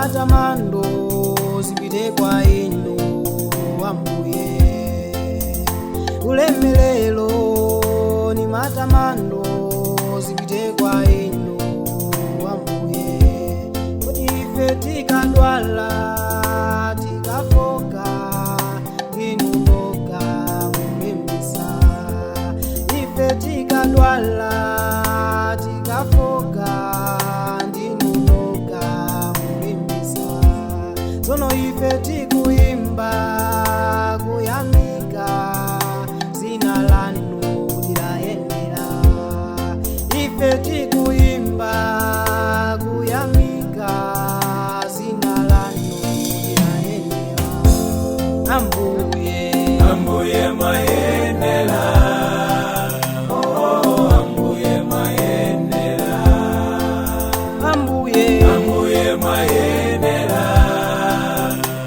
Matamando zipite kwa inu Ambuye. Ulemelero ni matamando zipite kwa inu Ambuye. Kodi ife tikadwala, tikafoka, inu mboka mulimbisa. Ife tikadwala, tikafoka, ndinu mboka mulimbisa. Tsono ife tikuimba, kuyamika zina lanu lilayenera. Ife tikuimba, kuyamika zina lanu lilayenera. Ambuye, Ambuye mayenera, oh Ambuye mayenera, Ambuye, Ambuye mayenera,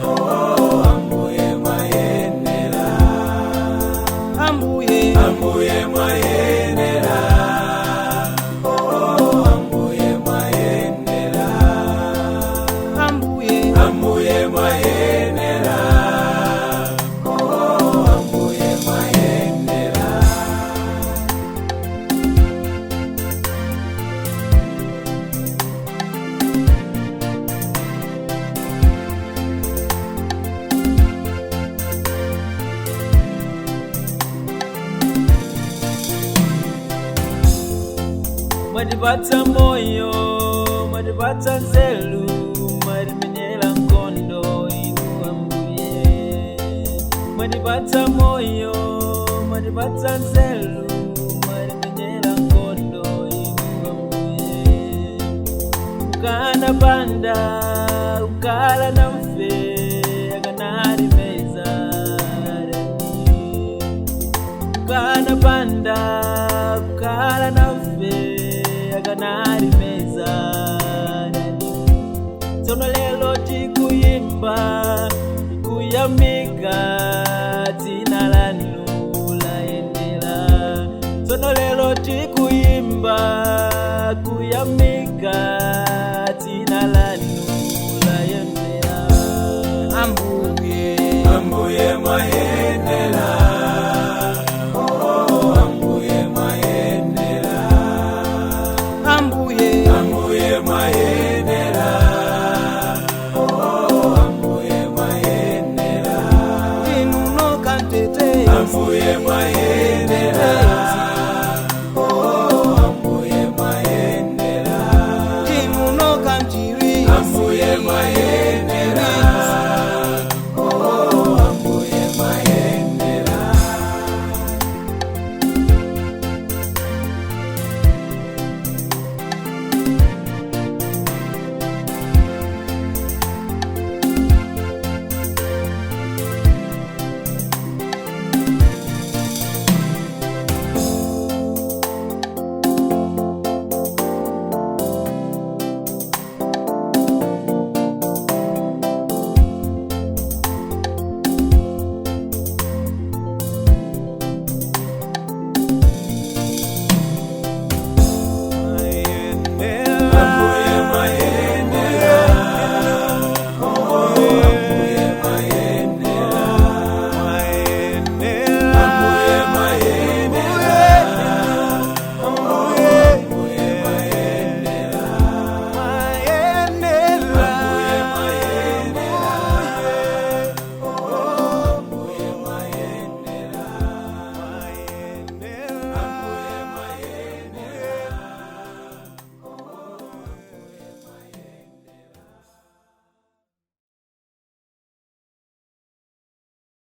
oh Ambuye mayenera, Ambuye, Ambuye mayenera, oh Ambuye mayenera, Ambuye, Ambuye mayenera, oh Ambuye mayenera. Mwatipatsa moyo, mwatipatsa nzeru, mwatimenyera nkhondo inu Ambuye. Mwatipatsa moyo, mwatipatsa nzeru, mwatimenyera nkhondo inu Ambuye. Ukana panda ukala na mfe akanarimeza rani. Ukana panda ukala na mfe akanarimeza rani. Tsono lelo tikuyimba, tikuyamika dzina lanu layenera. Tsono lelo tikuyimba, kuyamika.